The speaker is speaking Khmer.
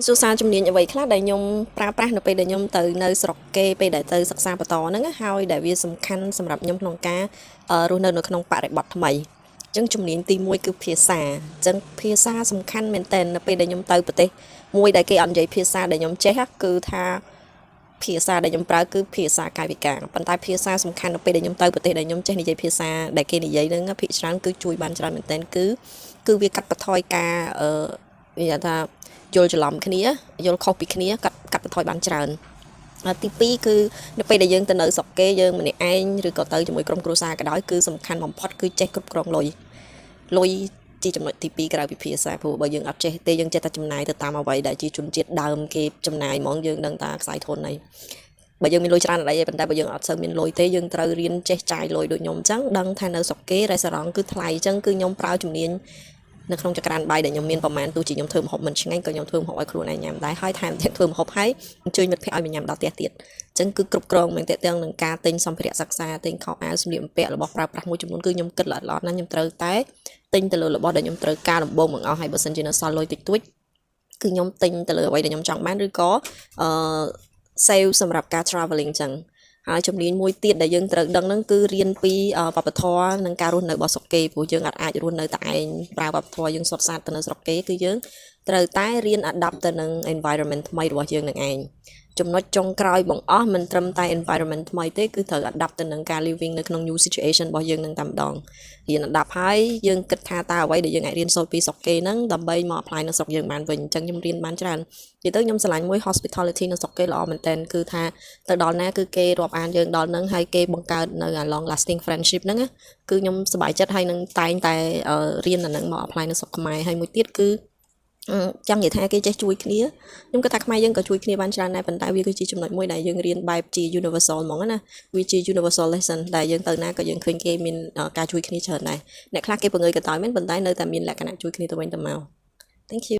សួរសារជំនាញអ្វីខ្លះដែលខ្ញុំប្រើប្រាស់នៅពេលដែលខ្ញុំទៅនៅស្រុកគេពេលដែលទៅសិក្សាបន្តហ្នឹងណាហើយដែលវាសំខាន់សម្រាប់ខ្ញុំក្នុងការរស់នៅនៅក្នុងបរិបទថ្មីអញ្ចឹងជំនាញទី1គឺភាសាអញ្ចឹងភាសាសំខាន់មែនតើនៅពេលដែលខ្ញុំទៅប្រទេសមួយដែលគេអត់និយាយភាសាដែលខ្ញុំចេះគឺថាភាសាដែលខ្ញុំប្រើគឺភាសាកាយវិការប៉ុន្តែភាសាសំខាន់នៅពេលដែលខ្ញុំទៅប្រទេសដែលខ្ញុំចេះនិយាយភាសាដែលគេនិយាយហ្នឹងភាគច្រើនគឺជួយបានច្រើនមែនតើគឺវាកាត់បន្ថយការអឺនិយាយថាយល់ច្រឡំគ្នាយល់ខុសពីគ្នាកាត់កាត់បន្ថយបានច្រើនទី2គឺនៅពេលដែលយើងទៅនៅស្រុកគេយើងម្នាក់ឯងឬក៏ទៅជាមួយក្រុមគ្រួសារក៏ដោយគឺសំខាន់បំផុតគឺចេះគ្រប់គ្រងលុយលុយជាចំណុចទី2ក្រៅពីភាសាព្រោះបើយើងអត់ចេះទេយើងចេះតែចំណាយទៅតាមអ្វីដែលជាជនជាតិដើមគេចំណាយហ្មងយើងដឹងតាខ្សែធនហើយបើយើងមានលុយច្រើនអីទេប៉ុន្តែបើយើងអត់សូវមានលុយទេយើងត្រូវរៀនចេះចាយលុយដូចខ្ញុំអញ្ចឹងដឹងថានៅស្រុកគេរេស្តូរ៉ង់គឺថ្លៃអញ្ចឹងគឺខ្ញុំប្រើជំនាញនៅក្នុងចក្រានបាយដែលខ្ញុំមានប្រមាណទោះជាខ្ញុំធ្វើម្ហូបមិនឆ្ងាញ់ក៏ខ្ញុំធ្វើម្ហូបឲ្យខ្លួនឯងញ៉ាំដែរហើយថែមទាំងធ្វើម្ហូបហើយអញ្ជើញមិត្តភ័ក្តិឲ្យមកញ៉ាំដល់ផ្ទះទៀតអញ្ចឹងគឺគ្រប់គ្រងមែនតើទាំងនឹងការទិញសម្ភារៈសិក្សាទិញខោអាវសម្លៀកបំពាក់របស់ប្រើប្រាស់មួយចំនួនគឺខ្ញុំគិតល្អិតល្អន់ណាស់ខ្ញុំត្រូវតែទិញទៅលើរបស់ដែលខ្ញុំត្រូវការដំបូងបង្អស់ហើយបើសិនជានៅសល់លុយតិចតួចគឺខ្ញុំទិញទៅលើអ្វីដែលខ្ញុំចង់បានឬក៏អឺ save សម្រាប់ការ traveling ចឹងហើយជំនាញមួយទៀតដែលយើងត្រូវដឹងហ្នឹងគឺរៀនពីវប្បធម៌និងការរស់នៅរបស់ស្រុកគេព្រោះយើងអាចអាចរស់នៅតែឯងប្រើវប្បធម៌យើងសុទ្ធសាធទៅនៅស្រុកគេគឺយើងត្រូវតែរៀន adapt ទៅនឹង environment ថ្មីរបស់យើងនឹងឯងចំណុចចុងក្រោយបង្អស់មិនត្រឹមតែ environment ថ្មីទេគឺត្រូវ adapt ទៅនឹងការ living នៅក្នុង new situation របស់យើងនឹងតែម្ដងរៀន adapt ហើយយើងគិតថាតើអ្វីដែលយើងអាចរៀនសូត្រពីស្រុកគេហ្នឹងដើម្បីមក apply នៅស្រុកយើងបានវិញអញ្ចឹងខ្ញុំរៀនបានច្រើននិយាយទៅខ្ញុំស្រឡាញ់មួយ hospitality នៅស្រុកគេល្អមែនតើគឺថាទៅដល់ណាគឺគេរាប់អានយើងដល់ហ្នឹងហើយគេបង្កើតនៅ long lasting friendship ហ្នឹងគឺខ្ញុំសប្បាយចិត្តហើយនឹងតែងតែរៀនអាហ្នឹងមក apply នៅស្រុកខ្មែរហើយមួយទៀតគឺចង់និយាយថាគេចេះជួយគ្នាខ្ញុំគិតថាខ្មែរយើងក៏ជួយគ្នាបានច្រើនដែរប៉ុន្តែវាគឺជាចំណុចមួយដែលយើងរៀនបែបជា universal ហ្មងណាវាជា universal lesson ដែលយើងទៅណាក៏យើងឃើញគេមានការជួយគ្នាច្រើនដែរអ្នកខ្លះគេបង្ើយកន្តើយមែនប៉ុន្តែនៅតែមានលក្ខណៈជួយគ្នាទៅវិញទៅមក Thank you.